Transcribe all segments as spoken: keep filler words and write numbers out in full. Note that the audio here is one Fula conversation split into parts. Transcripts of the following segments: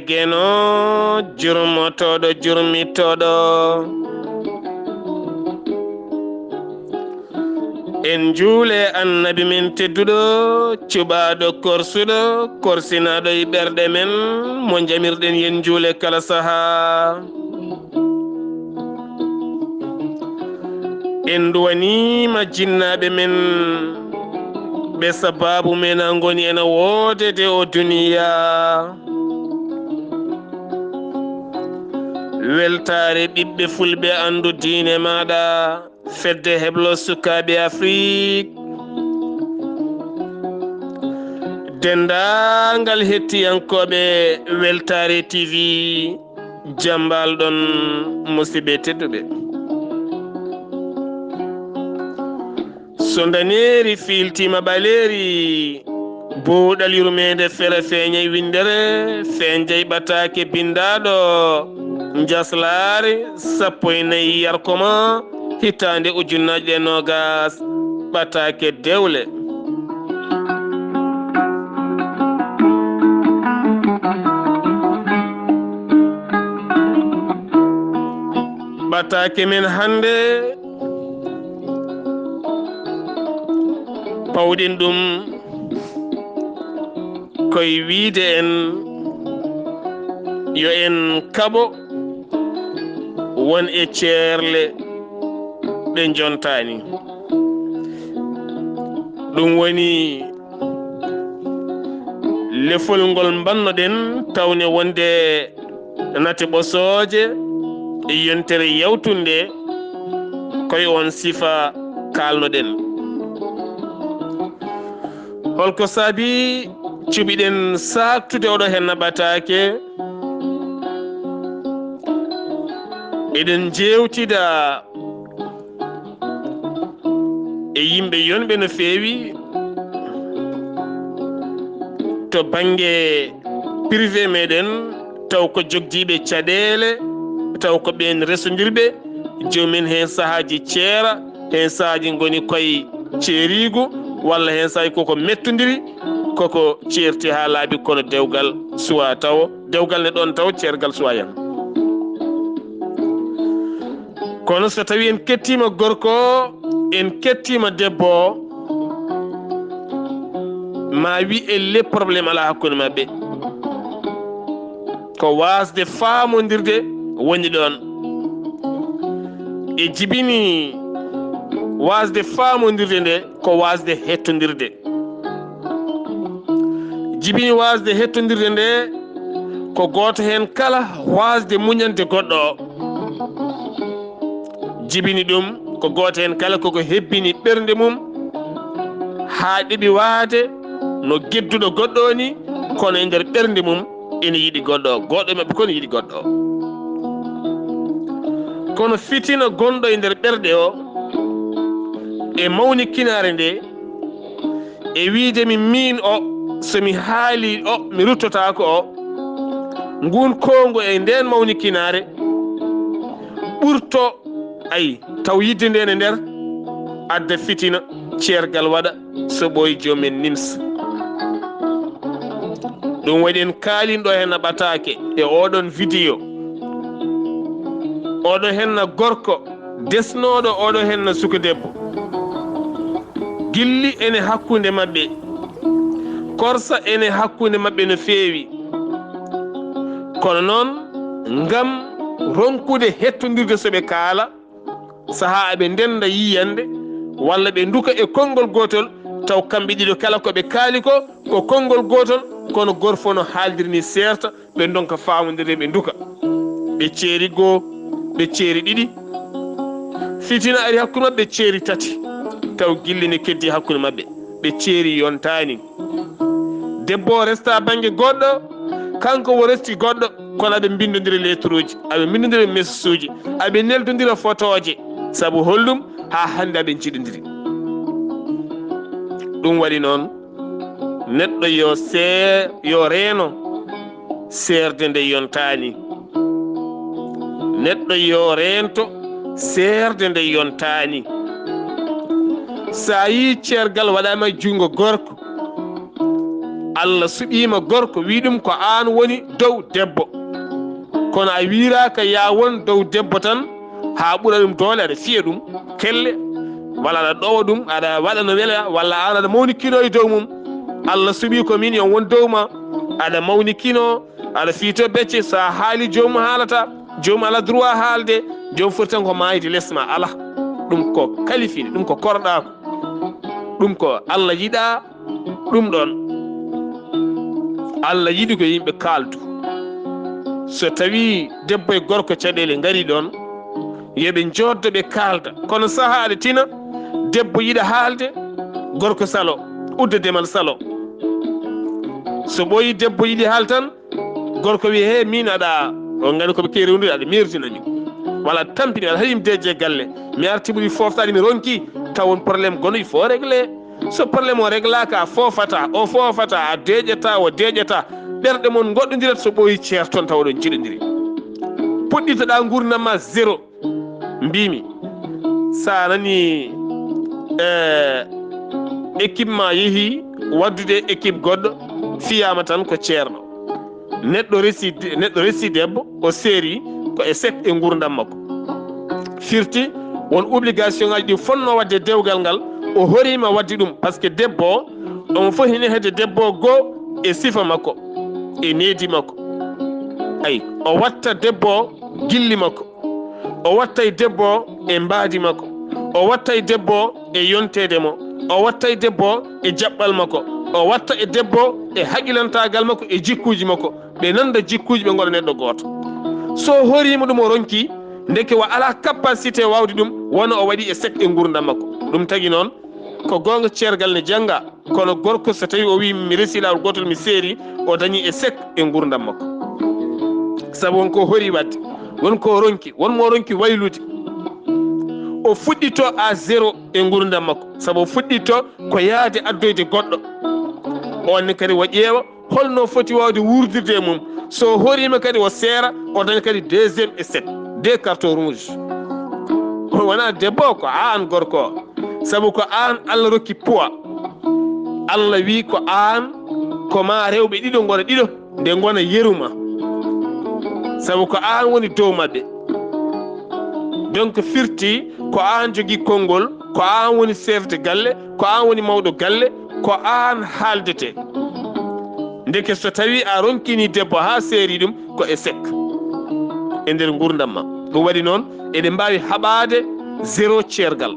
Geno jurmotooɗo jurmitooɗo. En njuule Annabi men tedduɗo, cuɓaaɗo korsuɗo, korsinaaɗo e ɓerɗe men, mo njamirɗen yen njuule kala sahaa. En nduwaniima jinnaaɓe men, ɓe sabaabu men a ngoni ena woodede o duniyaa. Weltaare ɓiɓɓe fulɓe anndu diine maaɗa, fedde heblo sukaaɓe Afrik. Denndaangal hettiyankooɓe Weltaare T V, jam mbaal-ɗon, musidɓe tedduɓe. So ndaneeri fiiltiima ɓaleeri, buuɗal yurmeende fere feeñay winndere, feeñay ɓataake binndaaɗo, njaslaare sappo e nayi yarko ma, hitaande ujunnaaje ɗe noogaas, ɓataake dewle. Ɓataake men hannde, pawɗen ɗum koye wiyde en yo en kaɓo won e ceerle ɗe njontaani. Ɗum woni lefol ngol mbannoɗen tawde wonde nate ɓosooje e yontere yawtunde koye on sifa kaalnoɗen. Holko saabi cuɓiɗen saaktude oɗo henna ɓataake? Eɗen jeewtida e yimɓe yonɓe no feewi to bannge privé meɗen, taw ko jogdiiɓe caɗeele, taw ko ɓeen resondirɓe, joomum en heen sahaaji ceera, heen sahaaji ngoni koye ceeriigu, walla heen sahaaji koko mettondiri, koko ceerti haa laaɓi, kono dewgal suwaa tawo, dewgal ne ɗoon tawo, ceergal suwaa heen. Kono so tawi en kettiima gorko, en kettiima debbo, ma wi e le problème alaa hakkunde maɓɓe. Ko waasde faamondirde woni ɗoon. E jibini waasde faamondirde nde, ko waasde hettondirde. Jibini waasde hettondirde nde, ko gooto heen kala waasde muñande goɗɗo o. Jibini ɗum, ko gooto heen kala koko hebbini ɓernde mum, haa ɗeɓi waade no gedduɗo goɗɗo o ni, kono e nder ɓernde mum ene yiɗi goɗɗo o, goɗɗo e maɓɓe ko ne yiɗi goɗɗo o. Kono fitina gonɗo e nder ɓerɗe o, e mawnikinaare nde, e wiide mi miin o, so mi haali o, mi ruttotaako o, nguun koongu e ndeen mawnikinaare ɓurto, ayi, taw yidde nde ne nder adda fitina, ceergal waɗa, so ɓooyi joom en nimsa. Ɗum waɗi en kaalin ɗo henna ɓataake e oɗon vidéo. Oɗo henna gorko desnooɗo oɗo henna suka debbo. Gilli ene hakkunde maɓɓe. Korsa ene hakkunde maɓɓe no feewi. Kono noon, ngam ronkude hettondirde so ɓe kaala, sahaa eɓe ndennda yiyannde, walla ɓe nduka e konngol gootol, taw kamɓe ɗiɗo kala ko ɓe kaali ko, ko konngol gootol, kono gorfo no haaldiri ni seerta, ɓe ndonka faamondirde, ɓe nduka. Ɓe ceeri goo, ɓe ceeri ɗiɗi. Fitina ari hakkunde maɓɓe, ɓe ceeri tati. Taw gilli ne keddi hakkunde maɓɓe. Ɓe ceeri yontaani. Debbo o resta bannge goɗɗo, kanko o resti goɗɗo, kono aɓe mbinndondira lettre uji, aɓe mbinndondira message uji, aɓe neldondira photo ji. Sabu holɗum? Haa hannde aɓe njiɗondiri. Ɗum waɗi noon, neɗɗo yo see-, yo reeno seerde nde yontaani. Neɗɗo yo reento seerde nde yontaani. So a yii ceergal waɗaama e junngo gorko, Allah suɓiima gorko, wii ɗum ko aan woni dow debbo. Kono a wiiraaka yaa won dow debbo tan, haa ɓura ɗum doole, aɗa fiya ɗum kelle, walla aɗa ɗowa ɗum, aɗa waɗa no wela, walla aan aɗa mawnikinoo e dow mum. Allah suɓii ko miin yo won dow ma, aɗa mawnikinoo, aɗa fiytoo becce, so a haalii joomum haalata, joomum alaa droit haalde, joomum foti tan ko maayde les ma, alaa. Ɗum ko kalifiiɗe, ɗum ko korɗaaku, ɗum ko Allah yiɗaa. Ɗum ɗoon, Allah yiɗi ko yimɓe kaaldu. So tawii debbo e gorko caɗeele ngarii ɗoon, yo ɓe njooddo ɓe kaalda. Kono sahaa aɗa tina, debbo yiɗa haalde, gorko salo, udda demal salo. So ɓooyi debbo yiɗi haal tan, gorko wii, "He, miin aɗa, on nganndi ko ɓe keewi rewnude, aɗa meerdina min. Walla tampini, aɗa haɗi mi deeƴe galle. Mi arti ɓuri fooftaade, mi ronki, taw won problème gono, il faut régler." So problème o réglaaka, a foofata, o foofata, a deeƴata, o deeƴata. Ɓerɗe mon ngoɗɗondirat, so ɓooyi ceerton tawa oɗon njiɗondiri. Puɗɗitoɗaa nguurndam ma zéro. Mbiimi, so a nanii, eh, équipe ma yehi waɗdude équipe goɗɗo, fiyaama tan ko ceerno. Neɗɗo resi, neɗɗo resi debbo, o seeri ko échec e nguurndam makko. Firti, won obligation ngaji ɗi fotnoo waɗde dewgal ngal, o horiima waɗde ɗum, parce que debbo o, omo foti nehde debbo o goo e sifa makko, e needi makko. Ayi, o watta debbo o gilli makko. O wattay debbo o e mbaadi makko. O wattay debbo o e yonteede mo. O wattay debbo o e jaɓɓal makko. O watta e debbo o e haqilantaagal makko, e jikkuuji makko. Ɓe nanda jikkuuji, ɓe ngona neɗɗo gooto. So horiima ɗum, o ronki, ndeke o alaa capacité waawde ɗum, wona o waɗi échec e nguurndam makko. Ɗum tagi noon, ko goonga ceergal ne jannga, kono gorko so tawii o wii mi resi laawol gootol, mi seeri, o dañi échec e nguurndam makko. Sabu won ko hori waɗde, won ko ronki, won mo ronki waylude. O fuɗɗito à zéro e nguurndam makko, sabu o fuɗɗito ko yahde addoyde goɗɗo. On ne kadi o ƴeewa holno foti waawde wuurdirde e mum. So o horiima kadi, o seera, o daña kadi deuxième échec, deux cartons rouges. Wonaa debbo o, ko aan gorko o. Sabu ko aan Allah rokki poids. Allah wii ko aan, ko maa rewɓe ɗiɗo ngona ɗiɗo, nde ngona yeru ma. Sabu ko aan woni dow maɓɓe. Donc firti ko aan jogii konngol, ko aan woni chef de galle, ko aan woni mawɗo galle, ko aan haaldete. Ndeke so tawii a ronkinii debbo haa seeri ɗum, ko échec e nder nguurndam ma. Ɗum waɗi noon, eɗen mbaawi haɓaade zéro ceergal.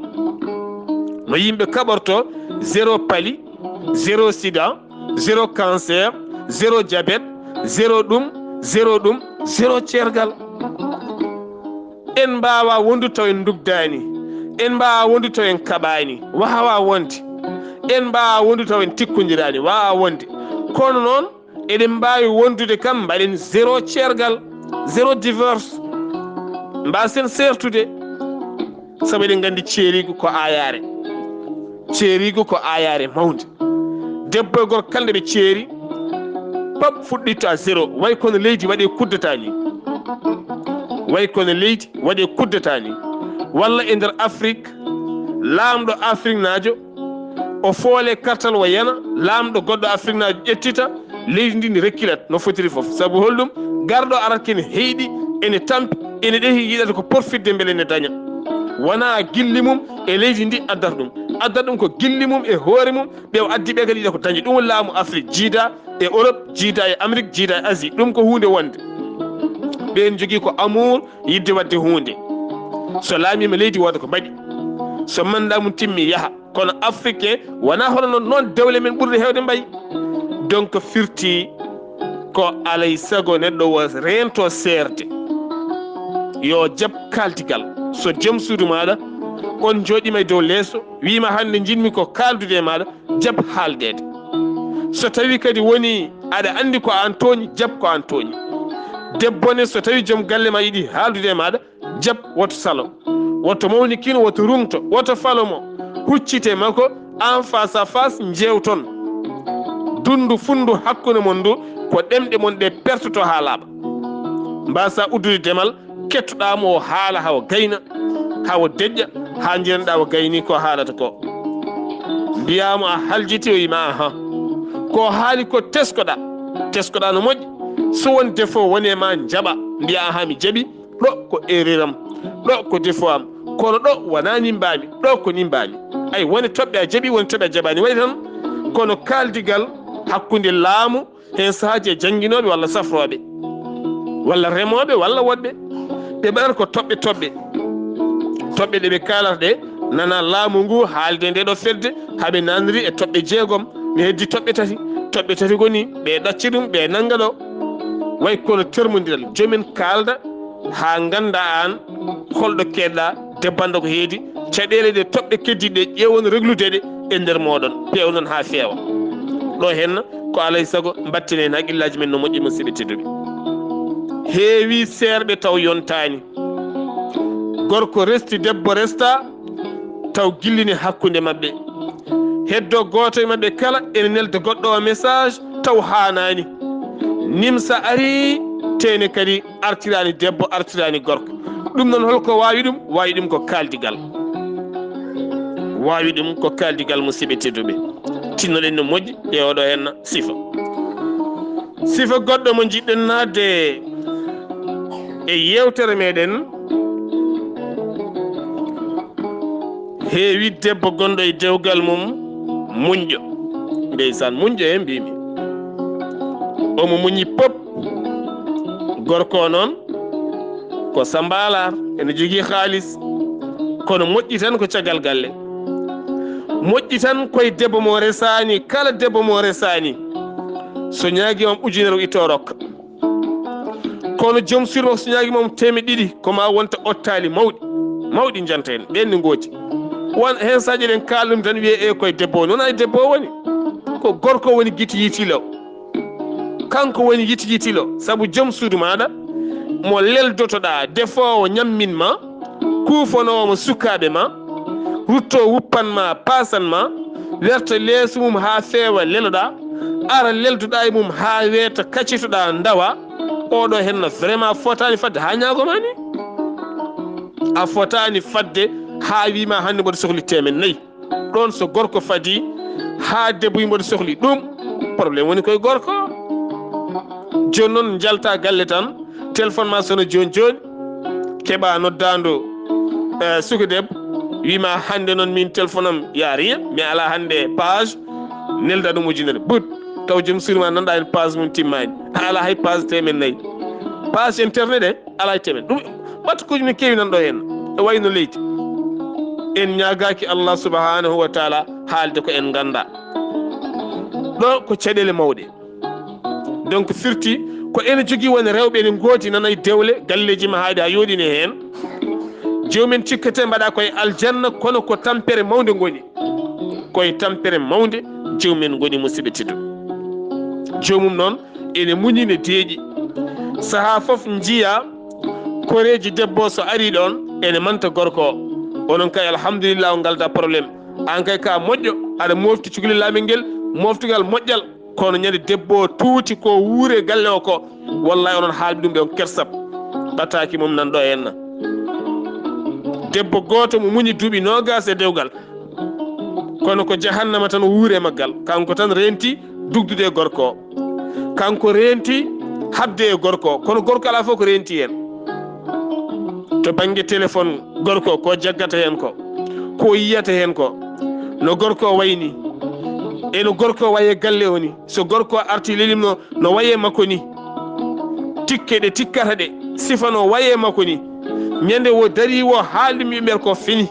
No yimɓe kaɓorto zéro pali, zéro sida, zéro cancer, zéro diabète, zéro ɗum, zéro ɗum, zéro ceergal. En mbaawaa wondude taw en ndugdaani. En mbaawaa wondude taw en kaɓaani. Waawaa wonde. En mbaawaa wondude taw en tikkondiraani. Waawaa wonde. Kono noon, eɗen mbaawi wondude kam, mbaɗen zéro ceergal, zéro divorce. Mbaasen seertude. Sabu eɗen nganndi ceeriigu ko aayaare. Ceeriigu ko aayaare mawnde. Debbo e gorko kala nde ɓe ceeri, pap fuɗɗitto à zéro. Way kono leydi waɗe kuddata ni. Way kono leydi waɗe kuddata ni. Walla e nder Afrik, laamɗo Afriknaajo, o foole kartal o yana, laamɗo goɗɗo Afriknaajo ƴettita, leydi ndi ne rekkilat no fotiri fof. Sabu holɗum? Garɗo arat kene heyɗi, ene tampi, ene ɗehi, yiɗata ko porfitde mbele ne daña. Wonaa gilli mum e leydi ndi addata ɗum. Addata ɗum ko gilli mum e hoore mum, ɓe o addi ɓe kadi yiɗa ko dañi. Ɗum woni laamu Afrik, jiida e Europe, jiida e Amérique, jiida e Asie. Ɗum ko huunde wonde. Ɓeen jogii ko amour, yiɗde waɗde huunde. So laamiima leydi, wooda ko mbaɗi. So mandat mum timmi, yaha. Kono Afrique, wonaa hono noon, noon dewle men ɓurɗe heewde mbayi. Donc firti ko alay sago neɗɗo o reento seerde. Yo jaɓ kaaldigal. So joom suudu maaɗa, on njooɗiima e dow leeso, wiima hannde njiɗmi ko kaaldude e maaɗa, jaɓ haaldeede. So tawii kadi woni aɗa anndi ko aan tooñi, jaɓ ko aan tooñi. Debbo ne, so tawii joom galle ma yiɗi haaldude e maaɗa, jaɓ, woto salo, woto mawnikin, woto ruŋto, woto falo mo. Huccite makko en face à face, njeewton. Dunndu funndu hakkunde mon ndu, ko ɗemɗe mon ɗe pertoto haa laaɓa. Mbaasa uddude demal, kettoɗaa mo o haala haa o gayna, haa o deƴƴa, haa njiɗanɗaa o gayni ko haalata ko. Mbiyaa mo a haljiti, o yima aha. Ko haali ko teskoɗa, teskoɗa no moƴƴi. So won défaut woni e ma, jaɓa, mbiya: "Aha, mi jaɓi, ɗo ko erreur am, ɗo ko défaut am, kono ɗo wona ni mbaami, ɗo ko ni mbaami." Ay, woni toɓɓe a jaɓi, woni toɓɓe a jaɓani, waɗi tan. Kono kaaldigal hakkunde laamu, heen sahaaji e jannginooɓe walla safrooɓe, walla remooɓe, walla woɗɓe, ɓe mbaɗata ko toɓɓe toɓɓe. Toɓɓe ɗe ɓe kaalata ɗe, nana laamu ngu haalde nde ɗo fedde, haɓe nanri e toɓɓe jeegom, ne heddi toɓɓe tati. Toɓɓe tati goni, ɓe ɗacca ɗum, ɓe nannga ɗo. Way kono termondiral, joomin kaalda haa ngannda aan holɗo keedɗa, debbanda ko heedi, caɗeele ɗe toɓɓe keddiiɗe ƴeewon, reglude ɗe e nder mooɗon, peewnon haa feewa. Ɗo henna ko alay sago mbatten heen haqqillaaji men no moƴƴi, musidɓe tedduɓe. Heewi seerɓe taw yontaani. Gorko resti, debbo resta, taw gillini hakkunde maɓɓe. Heddo gooto e maɓɓe kala ene nelda goɗɗo o message taw haanaani. Nimsa ari, teene kadi artiraani debbo, artiraani gorko. Ɗum noon, holko waawi ɗum? Waawi ɗum ko kaaldigal. Waawi ɗum ko kaaldigal, musidɓe tedduɓe. Tinnoɗen no moƴƴi e oɗo henna sifa. Sifa goɗɗo mo njiɗɗen naatde e yeewtere meɗen, heewi debbo gonɗo e dewgal mum muñƴo. Ndeysaan, muñƴo he mbimi. Omo muñi pop. Gorko o noon ko Samba Alaar, ene jogii haalis, kono moƴƴi tan ko caggal galle. Moƴƴi tan koye debbo mo resaani, kala debbo mo resaani, so ñaagi on ujunere o itta o rokka. Kono joom suudu makko so ñaagi mo teemeɗɗe ɗiɗi, ko ma wonta ottaali mawɗi, mawɗi njanta heen, ɓeen ne ngooti. Won heen so a ƴeewi en kaalɗum tan wiyee e koye debbo woni, wonaa e debbo o woni. Ko gorko woni giti yitilo. Kanko woni yiti yitilo, sabu joom suudu maaɗa mo leldotoɗaa, defoowo ñammin ma, kuufanoowo ma sukaaɓe ma, rutto wuppan ma, paasan ma, werta leeso mum haa feewa, leloɗaa, ara leldoɗaa e mum haa weeta, kaccitoɗaa, ndawa. Oɗo henna vraiment fotaani fadde haa ñaago ma ni. A fotaani fadde haa wii ma hannde mboɗo sohli teemen nayi. Ɗoon so gorko fadii haa debbo wii mboɗo sohli ɗum, problème woni koye gorko. Jooni noon njalta galle tan, téléphone ma sona jooni jooni, keɓa noddaandu, eh, suka debbo, wii ma hannde noon min téléphone am yaariya, mi alaa hannde page, nelda ɗum ujunere, but, taw joom suudu ma nanɗa heen page mum timmaani, a alaa hay page teemen nayi. Page internet e alaa e teemen. Ɗum ɓattukuuji ne keewi nan ɗo heen, e wayno leydi. En ñaagaaki Allah subhanahu wa taala haalde ko en ngannda. Ɗo ko caɗeele mawɗe. Donc firti ko ene jogii woni rewɓe ene ngoodi nana e dewle, galleeji ma haaɗi haa yooɗini heen. Joomum en cikkete mbaɗa koye aljanna, kono ko tampere mawnde ngoni. Koye tampere mawnde joomum en ngoni, musidɓe tedduɓe. Joomum noon ene muñi, ne deeƴi. Sahaa fof njiya koreeji debbo so ari ɗoon ene manta gorko o. Onon kay alhamdulillah on ngalda problème. Aan kay ka moƴƴo, aɗa mofti cukalel laaɓel ngel, moftugal moƴƴal. Kono ñande debbo o tuuti ko wuure galle o ko, wallahi onon haalɓe ɗum ɓe on kersap. Ɓataaki mum nan ɗo henna. Debbo gooto mo muñi duuɓi noogas e dewgal, kono ko jahannama tan o wuuri e maggal. Kanko tan reenti dugdude e gorko o. Kanko reenti haɓde e gorko o. Kono gorko alaa fof ko reenti heen. To bannge téléphone, gorko ko jaggata heen ko, ko yiyata heen ko, no gorko o wayni, e no gorko o waye galle o ni. So gorko o arti lelim no, no waye makko ni. Tikke ɗe tikkata ɗe, sifa no waye makko ni. Ñande wo dari wo haalde mi ɓer ko fini.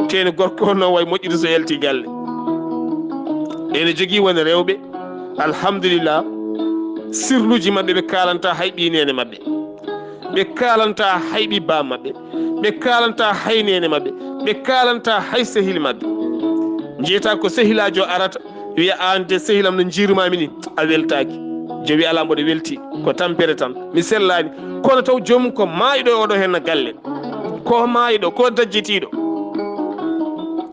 Teeni gorko o no way moƴƴude so yalti galle. Ene jogii woni rewɓe, alhamdulillah, sirluuji maɓɓe ɓe kaalanta hay ɓii neene maɓɓe. Ɓe kaalanta hay ɓii baa maɓɓe. Ɓe kaalanta hay neene maɓɓe. Ɓe kaalanta hay sehil maɓɓe. Njiyata ko sehilaajo arata, wiya, "Aan de, sehilam no njiirumaami ni, a weltaaki." Jowi alaa mboɗo welti, ko tampere tan. Mi sellaani. Kono taw joomum ko maayɗo e oɗo henna galle. Ko maayɗo, ko dajjitiiɗo.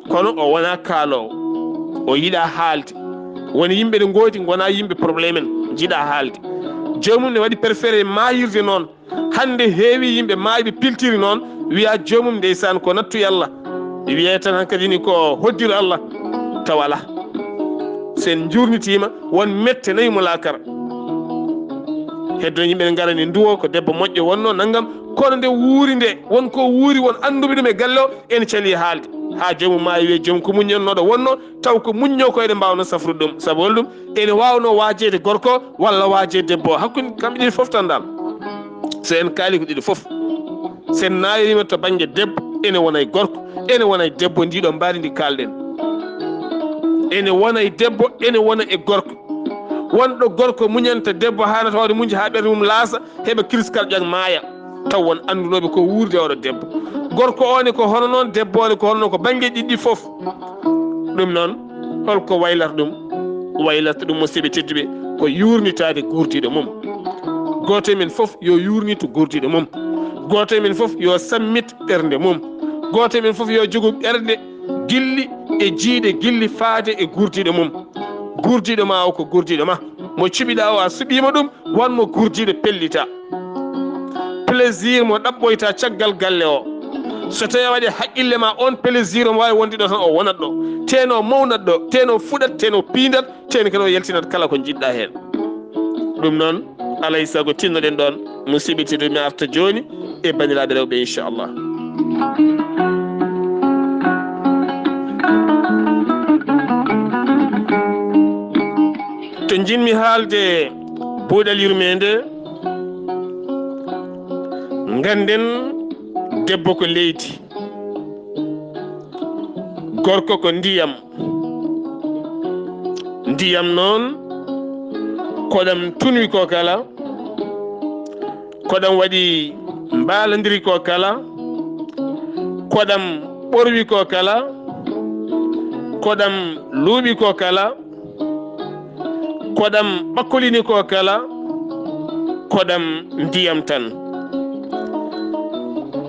Kono o wonaa kaaloowo. O yiɗaa haalde. Woni yimɓe ɗe ngoodi ngonaa yimɓe problème en, njiɗaa haalde. Joomum ne waɗi préféré maayirde noon. Hannde heewi yimɓe maayɓe piltiri noon, wiya joomum ndeysaan ko nattu Allah. Wiyee tan hankadi ni ko hoddiro Allah, tawa alaa. So en njuurnitiima, won mette nayi mo laakara. Heddo yimɓe ne ngara ne nduwo, ko debbo moƴƴo wonno, nanngam. Kono nde wuuri nde, won ko wuuri, won annduɓe ɗum e galle o, ene cali haalde. Haa joomum maayi, wiye joomum ko muññannooɗo wonno, taw ko muñño ko eɗen mbaawno safrude ɗum. Sabu hol ɗum? Ene waawnoo waajeede gorko walla waajeede debbo. Hakkunde kamɓe ɗiɗi fof tan dal. So en kaali ko ɗiɗi fof. So en naawiriima to bannge debbo, ene wona e gorko, ene wona e debbo, ndiɗo mbaadi ndi kaalɗen. Ene wona e debbo, ene wona e gorko. Wonɗo gorko muñanta debbo, haanata hoore mum haa ɓernde mum laasa, heɓa kiriskal ƴag maaya. Taw won anndunooɓe ko wuurde oɗo debbo. Gorko o ne ko hono noon, debbo o ne ko hono noon, ko bannge ɗiɗi fof. Ɗum noon, holko waylata ɗum? Waylata ɗum, musidɓe tedduɓe, ko yuurnitaade guurdiiɗo mum. Gooto e men fof yo yuurnito guurdiiɗo mum. Gooto e men fof yo sammit ɓernde mum. Gooto e men fof yo jogu ɓernde gilli e jiiɗe gilli faade e guurdiiɗo mum. Guurdiiɗo ma o ko guurdiiɗo ma. Mo cuɓiɗaa o, a suɓiima ɗum, wan mo guurdiiɗo pellitaa. Plaisir mo ɗaɓɓoyta caggal galle o. So tawi a waɗi haqqille ma, on plaisir omo waawi wonde ɗo tan, o wonat ɗo. Teno mawnat ɗo, teno fuɗat, teno piindat, teno kadi o yaltinat kala ko njiɗɗa heen. Ɗum noon, alay sago tinnoɗen ɗoon, musidɓe tedduɓe, mi arta jooni e banndiraaɓe rewɓe, inchallah. To njiɗmi haalde buuɗal yurmeende, ngannden debbo ko leydi, gorko ko ndiyam. Ndiyam noon, ko ɗam tunwi ko kala, ko ɗam waɗi mbaalandiri ko kala, ko ɗam ɓorwi ko kala, ko ɗam luuɓi ko kala, ko ɗam ɓakkolini ko kala, ko ɗam ndiyam tan.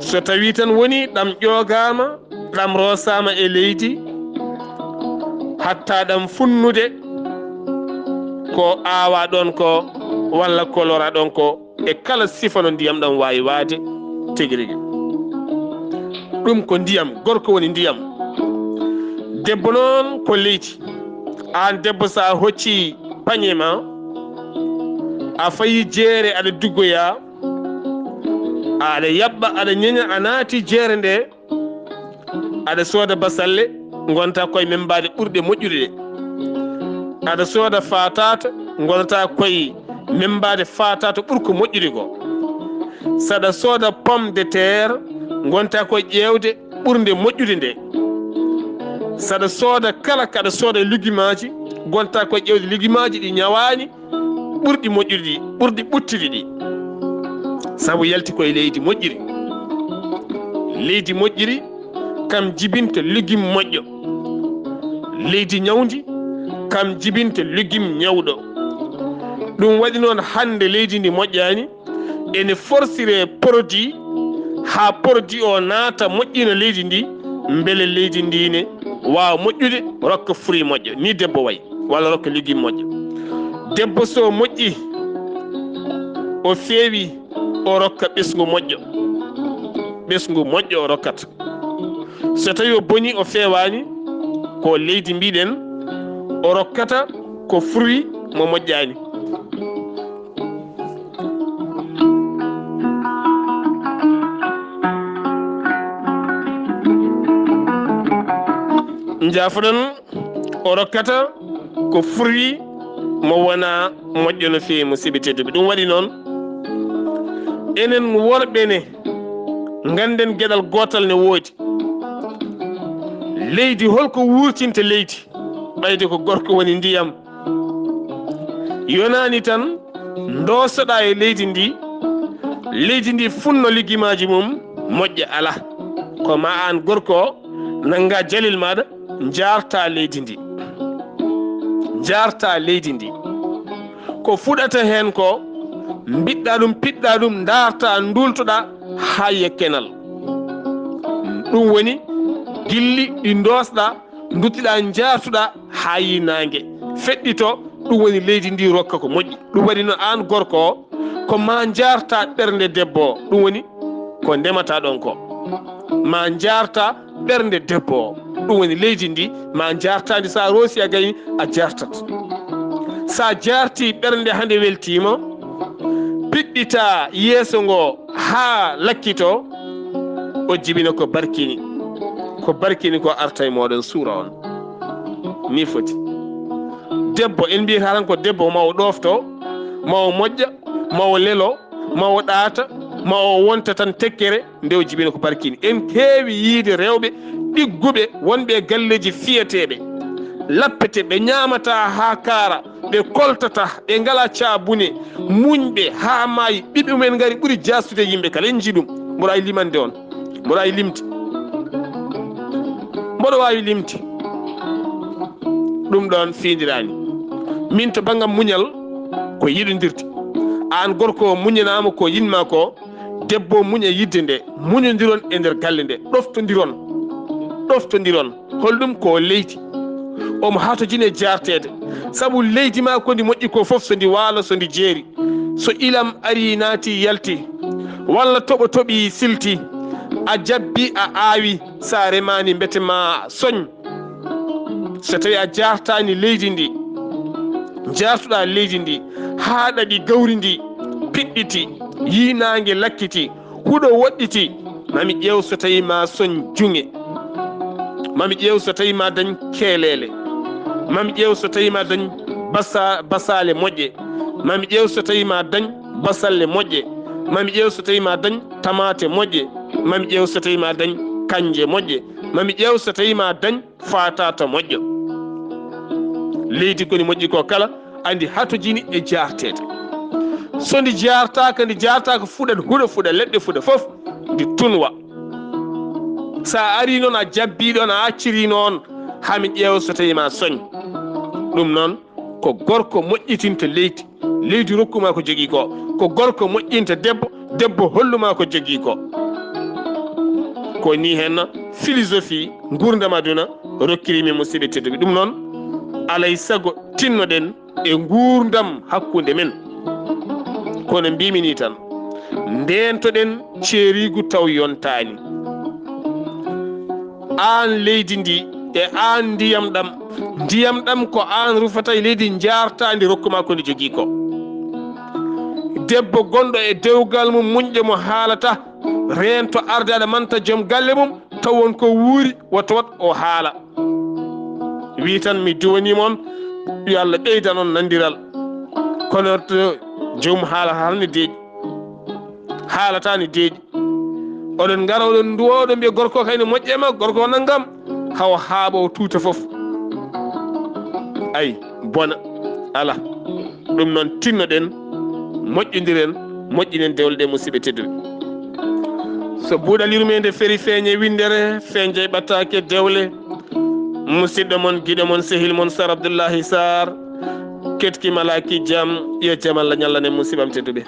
So tawi tan woni ɗam ƴoogaama, ɗam roosaama e leydi, hatta ɗam funnude ko aawaa ɗoon ko, walla ko loraa ɗoon ko, e kala sifa no ndiyam ɗam waawi waade tigi rigi. Ɗum ko ndiyam, gorko woni ndiyam. Debbo noon ko leydi. Aan debbo, so a hocci pañe ma, a fayi jeere, aɗa duggoya, aɗa yaɓɓa, aɗa ñeña, a naati jeere nde, aɗa sooda basalle, ngonta koye membaade ɓurɗe moƴƴude ɗe. Aɗa sooda faataata, ngonta koye membaade faataata ɓurko moƴƴude ko. Saɗa sooda pomme de terre, ngonta koye ƴeewde ɓurnde moƴƴude nde. Saɗa sooda kala, kaɗa sooda lugimaaji, ngonta koye ƴeewde lugimaaji ɗi ñawaani, ɓurɗi moƴƴude ɗi, ɓurɗi ɓuttude ɗi. Sabu yalti koye leydi moƴƴiri. Leydi moƴƴiri, kam jibinta lugim moƴƴo. Leydi ñawndi, kam jibinta lugim ñawɗo. Ɗum waɗi noon, hannde leydi ndi moƴƴaani, ene forsire produit, haa produit o naata moƴƴina leydi ndi, mbele leydi ndi ne waawa moƴƴude, rokka fruit moƴƴo. Ni debbo wayi, walla rokka lugim moƴƴo. Debbo so moƴƴi, o feewi, o rokka ɓesngu moƴƴo. Ɓesngu moƴƴo o rokkata. So tawi o boni, o feewaani, ko leydi mbiɗen, o rokkata ko fruit mo moƴƴaani. Njaafoɗon, o rokkata ko fruit mo wona moƴƴo no feewi, musidɓe tedduɓe. Ɗum waɗi noon, enen worɓe ne, ngannden geɗal gootal ne woodi. Leydi, holko wuurtinta leydi? Ɓayde ko gorko woni ndiyam. Yonaani tan ndoosoɗaa e leydi ndi, leydi ndi funno liggimaaji mum moƴƴa, alaa. Ko ma aan gorko o nannga jalil maaɗa, njaarta leydi ndi. Njaarta leydi ndi. Ko fuɗata heen ko, mbiɗɗa ɗum, piɗɗa ɗum, ndaarta, nduultoɗa haa yekkenal. Ɗum woni gilli ɗi ndoosɗa, nduttiɗa, njaartuɗa haa yi naange feɗɗito. Ɗum woni leydi ndi rokka ko moƴƴi. Ɗum waɗi noon aan gorko o, ko ma njaarta ɓernde debbo o. Ɗum woni ko ndemata ɗon ko. Ma njaarta ɓernde debbo o. Ɗum woni leydi ndi ma njartandi, sa roosi a gayni a jartat. Sa jarti ɓernde hande weltiima, piɗɗita yeeso ngo haa lakkito, o jibina ko barkini. Ko barkini ko arta e mooɗon suura on. Ni foti. Debbo, en mbiyata tan ko debbo, ma o ɗofto, ma o moƴƴa, ma o lelo, ma o ɗaata, ma o wonta tan tekkere, nde o jibina ko barkini. En keewi yiide rewɓe ɗigguɓe, wonɓe e galleeji fiyeteeɓe, lappete, ɓe ñaamata haa kaara, ɓe koltata, ɓe ngala caabune, muñɓe haa maayi, ɓiɓɓe mumen ngari ɓuri jaastude yimɓe kala. En njii ɗum. Mboɗo waawi limande on. Mboɗo waawi limde. Mboɗo waawi limde. Ɗum ɗon fiindiraani. Min to banngam muñal ko yiɗondirde. Aan gorko o muñanaama ko yiɗmaa ko, debbo muña yidde nde. Muñondiron e nder galle nde. Ɗoftondiron. Ɗoftondiron. Holɗum? Ko leydi. Omo hatojini e jaarteede. Sabu leydi ma ko ndi moƴƴi ko fof, so ndi waalo, so ndi jeeri, so ilam ari naati yalti, walla toɓo toɓi silti, a jabbi a aawi, sa remaani mbete ma soñ. So tawi a jaartaani leydi ndi, jaartuɗa leydi ndi haa ɗaɗi gawri ndi, piɗɗiti, yii naange lakkiti, huɗo woɗɗiti, mami ƴeew so tawi ma soñ juŋe. Mami ƴeew so tawi ma dañ keeleele. Mami ƴeew so tawi ma dañ basa-, basaale moƴƴe. Mami ƴeew so tawi ma dañ basalle moƴƴe. Mami ƴeew so tawi ma dañ tamaate moƴƴe. Mami ƴeew so tawi ma dañ kanje moƴƴe. Mami ƴeew so tawi ma dañ faataata moƴƴo. Leydi ko ndi moƴƴi ko kala, a ndi hatojini e jaarteede. So ndi jaartaaka, ndi jaartaaka, fuɗat huɗo, fuɗa leɗɗe, fuɗa fof, ndi tunwa. Sa ari noon, a jabbi ɗoon, a acciri noon, hami ƴeewa so tawi ma soñ. Ɗum noon, ko gorko moƴƴitinta leydi. Leydi rokku ma ko jogii ko. Ko gorko moƴƴinta debbo, debbo hollu ma ko jogii ko. Ko ni hen philosophie nguurndam aduna rokkiri min, musidɓe tedduɓe. Ɗum noon, alay sago tinnoɗen e nguurndam hakkunde men. Kono mbimi ni tan, ndeentoɗen ceeriigu taw yontaani. Aan leydi ndi e aan ndiyam ɗam. Ndiyam ɗam ko aan rufata e leydi, njaartaandi rokku ma ko ndi jogii ko. Debbo gonɗo e dewgal mum, muñɗo mo haalata, reento arde aɗa manta joom galle mum, taw won ko wuuri, woto wat o haala. Wi tan mi duwaniima on, yo Allah ɓeydan on nanndiral. Kono to joom haala haalni deeƴi. Haalata ni deeƴi. Oɗon ngara, oɗon nduwa, oɗon mbiya gorko kay ne moƴƴe ma, gorko o nanngam, hawa haaɓa o tuuta fof. Ay, bona, ala. Ɗum noon tinnoɗen, moƴƴondiren, moƴƴinen dewle ɗe, musidɓe tedduɓe. So buuɗal yurmeende feri feeñe winndere, feeñde ɓattaake dewle. Musidɗo mon, giɗo mon, sehil mon, Sar Abdullahi Sar, ketki malaki jam, yo jam Allah ñallanen musiɓam tedduɓe.